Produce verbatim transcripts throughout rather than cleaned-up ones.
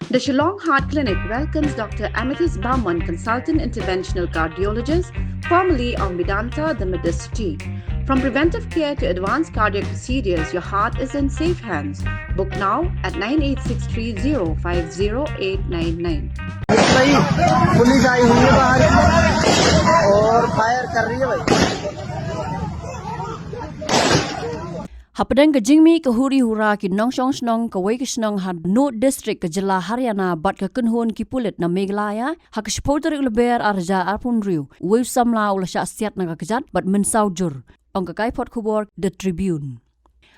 The Shillong Heart Clinic welcomes Doctor Amethyst Barman, Consultant Interventional Cardiologist, formerly of Medanta, the Medicity. From preventive care to advanced cardiac procedures, your heart is in safe hands. Book now at nine eight six three zero five zero eight nine nine. भाई, पुलिस आई हुई है बाहर और फायर कर रही है भाई। Hapdeng ka jingmih ka huri hura ki nongshong shnong kawei ka shnong ha Hnood District ka jylla Haryana bad ka kynhun ki pulit na Meghalaya, ha ka shiphew tarik u Lber ar hajar arphew hynriew, uwei u samla u la shah siat na ka kjat bad mynsaw jur, ong ka kaiphod khubor The Tribune.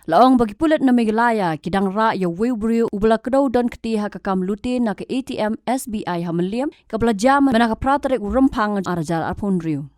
La ong ba ki pulit na Meghalaya ki dang rah ïa uwei u briew uba la kdew don kti ha ka kam lute na ka A T M S B I ha Mylliem, kaba la jia mynta ka phra tarik u Rymphang ar hajar arphew hynriew.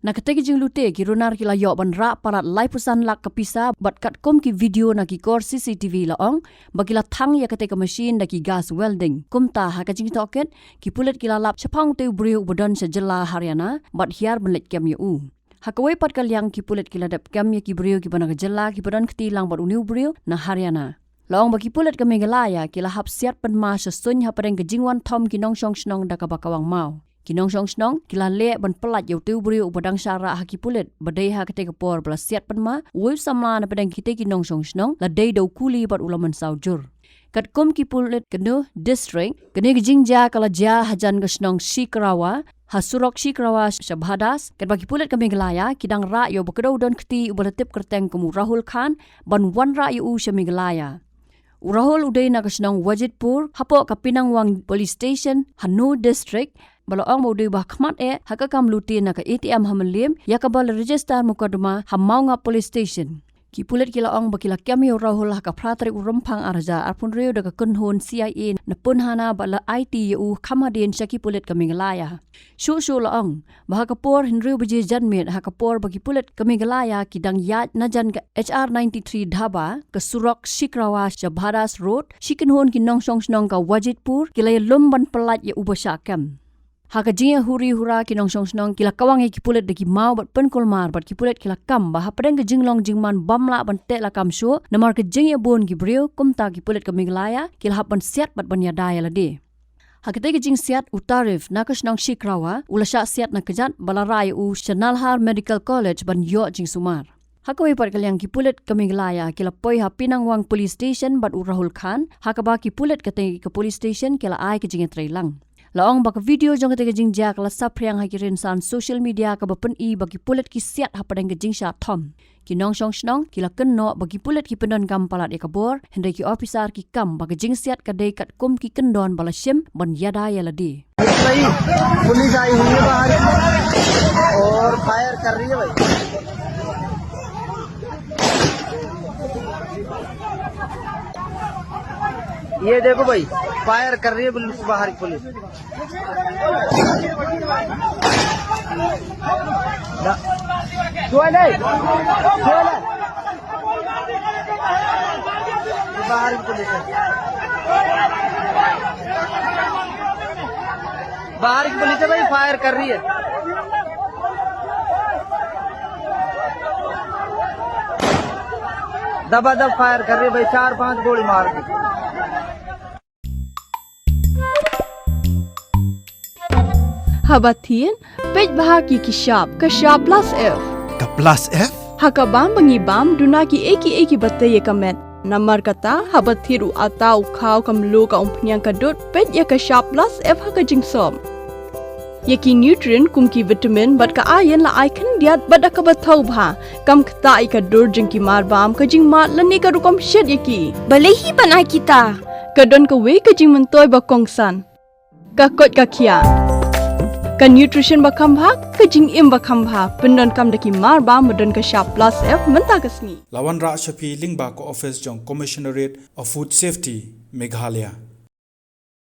Na katei ka jinglute, ki runar ki la ïoh ban rah palat laiphew san lak ka pisa bad katkum ki video na ki kor C C T V la ong ba ki la thang ïa katei ka machine da ki gas welding. Kumta ha ka jingtohkit, ki pulit ki la lap shaphang utei u briew uba don sha jylla Haryana bad hiar ban leit kem ïa u. Ha kawei pat ka liang, ki pulit ki la dep kem ïa ki briew kiba na ka jylla kiba don kti lang bad une u briew na Haryana. La ong ba ki pulit ka Meghalaya ki la hap siat pynma sha suiñ hapdeng ka jingwan thom ki nongshong shnong da kaba kawang maw. Ki nongshong shnong ki la leh ban pyllait ïa utei u briew uba dang shah rah ha ki pulit, ba dei ha katei ka por ba la siat pynma uwei u samla napdeng kitei ki nongshong shnong, la dei da u kuli bad u la mynsaw jur. Katkum ki pulit ka Hnood District, kane ka jingjia ka la jia hajan ka shnong Shikrawa, ha surok Shikrawa sha Bhadas, katba ki pulit ka Meghalaya ki dang rah ïa uba kdew don kti uba la tip kyrteng kum u Rahul Khan ban wanrah ïa u sha Meghalaya. U Rahul u dei na ka shnong Wajidpur, hapoh ka Pinangwang Police Station, Hnood District, ba la ong ba u dei uba khmat eh ha ka kam lute na ka A T M ha Mylliem, ïa kaba la register mukotduma ha Maungap Police Station. Ki pulit ki la ong ba ki la kem ïa u Rahul ha ka phra tarik u Rymphang ar hajar arphew hynriew da ka kynhun C I A na Punhana bad la aiti ïa u kham hadien sha ki pulit ka Meghalaya. Shuh shuh la ong ba ha ka por hynriew baje janmiet, ha ka por ba ki pulit ka Meghalaya ki dang ïaid na jan ka H R ninety-three Dhaba, ka surok Shikrawa sha Bhadas Road, shi kynhun ki nongshong shnong ka Wajidpur ki la ïalum ban pyllait ïa uba shah kem. Ha ka jingïahuri hura, ki nongshong shnong ki la kawang ïa ki pulit da ki maw bad pynkulmar, bad ki pulit ki la kam ba hapdeng ka jinglong jingman bym lah ban teh lakam shuh namar ka jingïabun ki briew, kumta ki pulit ka Meghalaya ki la hap ban siat bad ban ïada ïa lade. Ha katei ka jingsiat, u Tarif na ka shnong Shikrawa u la shah siat na kjat, ba la rah ïa u sha Nalhar Medical College ban ïoh jingsumar. Ha kawei pat ka liang, ki pulit ka Meghalaya ki la poi ha Pinangwang Police Station bad u Rahul Khan, ha kaba ki pulit katei ka police station ki la ai ka jingïatreilang. La ong ba ka video jong katei ka jingjia ka la saphriang ha ki rynsan social media, kaba pyni ba ki pulit ki siat hapdeng ka jingshah thom. Ki nongshong shnong ki la kynnoh ba ki pulit ki pyndonkam palat ïa ka bor, hynrei ki ophisar ki kam ba ka jingsiat ka dei katkum ki kyndon ba la shim ban ïada ïa lade. भाई, पुलिस आई हुई है बाहर और फायर कर रही है भाई। ये देखो भाई, फायर कर रही है पुलिस, बाहर की पुलिस। ना। छुआ नहीं, छुआ नहीं। बाहर की पुलिस है, बाहर की पुलिस है भाई, फायर कर रही है। दबा दब फायर कर रही है भाई, चार पांच गोली मार दी। Haba thied, peit bha ki ki shap, ka shap plus F. Ka plus F? Ha ka bam ba ngi bam, duna kiei kiei kiba tei ïa ka met. Namar kata, haba thied u atta, u khaw, ka mluh, ka umphniang, ka dud, peit ïa ka shap plus F ha ka jingsop. Ïa ki nutrient kum ki vitamin bad ka iron la ai khyndiat bad da kaba thaw bha, kam ktah ïa ka dur jong ki marbam, ka jingmad lane ka rukom shet ïa ki. Balei hi ban ai kita? Ka don kawei ka jingmyntoi ba kongsan. Ka koit ka khiah. Ka nutrition ba kham bha, ka jingim ba kham bha, pyndonkam da ki marbam ba don ka shap plus F mynta ka sngi. La wanrah sha phi lyngba ka office jong Commissionerate of Food Safety, Meghalaya.